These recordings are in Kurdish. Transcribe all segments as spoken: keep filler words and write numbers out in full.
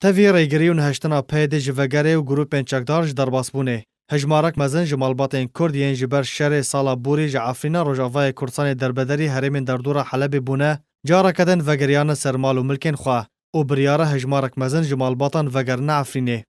Tevî rêgirî û nehiştina PYD'ê ji vegerê û grûpên çekdar ji derbasbûnê, hejmarek mezin ji malbatên Kurd yên ji ber şerê sala borî ji Efrîna Rojavayê Kurdistanê derbederî herêmên derdora Helebê bûne, careke din vegeriyane ser mal û milkên xwe û biryare hejmarek mezin ji malbatan vegerine Efrînê.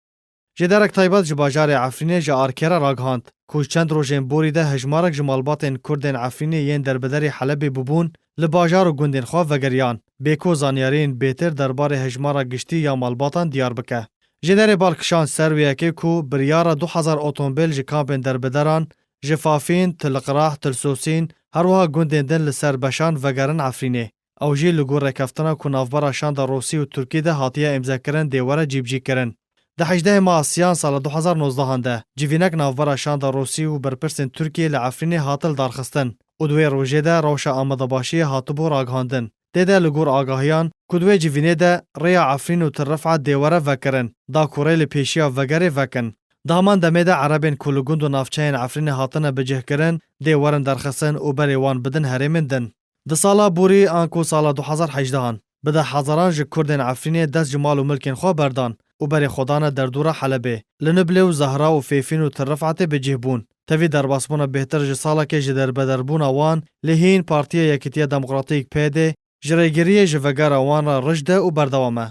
Jêderek taybet ji bajarê Efrînê ji Arkê re ragihand ku ji çend rojên borî de hejmarek ji malbatên Kurdên Efrînê yên derbederî Helebê bûbûn, li bajar û gundên xwe vegeriyan, bê ku zanyariyên bêtir derbarê hejmara giştî ya malbatan diyar bike. Jêderê bal kişand ser wê yekê ku biryara du hezar otomobîl ji kampên derbederan, ji Fafîn, Til Qirah, Til Sosîn, her wiha gundên din li ser beşan vegerin Efrînê. Ew jî li gor rêkeftina ku navbera şanda Rûsî û Tirkî de hatiye îmzekirin dê were cîbicîkirin. Di hejdehê meha siyan sala du hezar nozdehan de civînek navbera şanda Rûsî û berpirsên Tirkiyê li Efrînê hat li darxistin û di wê rojê de rewşa amadebaşiyê hatibû ragihandin. Tê de li gor agahiyan ku di wê civînê de rêya Efrîn û Til Rifet dê were vekirin, da ku rê li pêşiya vegerê vekin. Di heman demê de Erebên ku li gund û navçeyên Efrînê hatine bicihkirin, dê werin derxistin û berê wan bidin herêmên din. Di sala borî anku sala du hezar hejdehan, bi deh hezaran ji Kurdên Efrînê dest ji mal û milkên xwe berdan û berê xwe dane derdora Helebê. Li Niblê û Zehra û Fêfîn û Til Rifetê bi cih bûn. Tevî derbasbûna bêhtir ji salekê ji derbederbûna wan, lê hîn Partiya Yekîtiya Demokratîk, PYD'ê, ji rêgiriyê ji vegera wan re rij de û berdewam e.